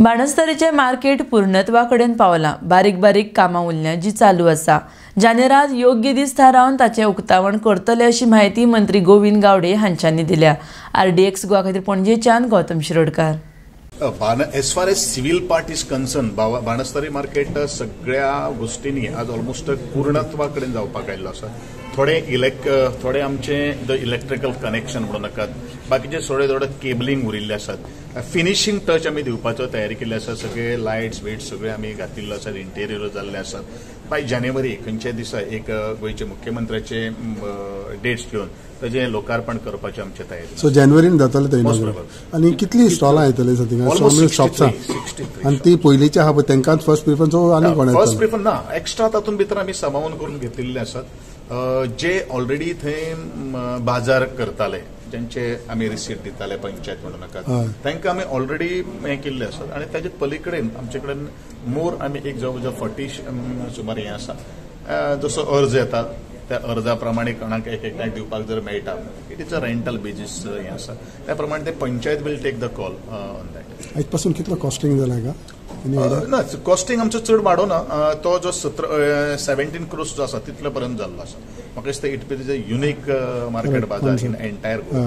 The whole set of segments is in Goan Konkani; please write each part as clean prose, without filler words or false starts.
बाणस्तारीचें मार्केट पूर्णत्वा कडेन पावलां. बारीक बारीक कामां उरल्या जी चालू आसा. जानेरात योग्य दीस थारावन ताचें उक्तावण करतले अशी म्हायती मंत्री गोविंद गावडे हांच्यांनी दिल्या. आरडीएक्स गोवा खातीर पणजेच्यान Gautam Shirodkar. As far as civil part is concern, Banastari market सगळ्या गोष्टींनी आज ऑलमोस्ट पूर्णत्वा कडेन जावपाक आयिल्लो आसा. थोडे थोडे आमचे the electrical connection म्हणूं नाकात, बाकीचे थोडे थोडे केबलिंग उरिल्ले आसात. फिनिशींग टच आमी दिवपाचो तयारी केल्ली आसा. सगळे लायट्स बीट्स सगळे आमी घातिल्ले आसात, इंटेरियर जाल्ले आसात. बाय जानेवारी खंयच्याय दिसा एक गोंयचे मुख्यमंत्र्याचे डेट्स घेवन ताजें लोकार्पण करपाची आमची तयारी. सो जानेवारीन जातलें ते. आनी कितली स्टॉलां येतली शॉप्सां? आनी ती पयलींची आहा पळय तांकांच फर्स्ट प्रिफरन्स आनी कोण? फर्स्ट प्रिफरन्स ना, एक्स्ट्रा तातूंत भितर आमी सामावून करून घेतिल्ले आसात. जे ऑलरेडी थंय बाजार करताले, ज्यांचे आमी रिसीट दिताले पंचायत म्हणून नाका, तांकां आमी ऑलरेडी हें केल्ले आसात. आनी ताजे पलीकडेन आमचे कडेन मोर आमी एक जवळ जवळ 40 सुमार हें आसा. जसो अर्ज येता त्या अर्जा प्रमाणे कोणाक एक एकट्याक दिवपाक जर मेळटा, it is a rental basis हें आसा, त्या प्रमाणे ते panchayat will take the call on that. आयज पासून कितलो कॉस्टिंग जाला का? ना, कॉस्टिंग आमचो चड वाडोना. तो जो 17 क्रोर्स जो आसा तितले पर्यंत जाल्लो आसा. म्हाका दिसता it is a unique market bazaar in entire Goa.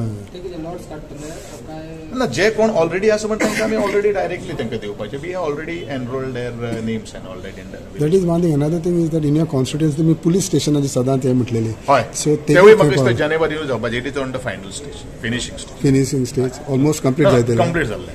ना, जे कोण ऑलरेडी आसा म्हण तांकां आमी ऑलरेडी डायरेक्टली तांकां दिवपाचे. We already enrolled their names and all that in that. Is one thing. Another thing is that in your constituency तुमी पुलीस स्टेशनाची सदांच हें म्हटलेली. हय, सो तेवूय म्हाका दिसता जानेवारीनूच जावपाचें. It is on the final stage, finishing stage. Finishing stage almost complete जातलें. कंप्लीट जाल्लें.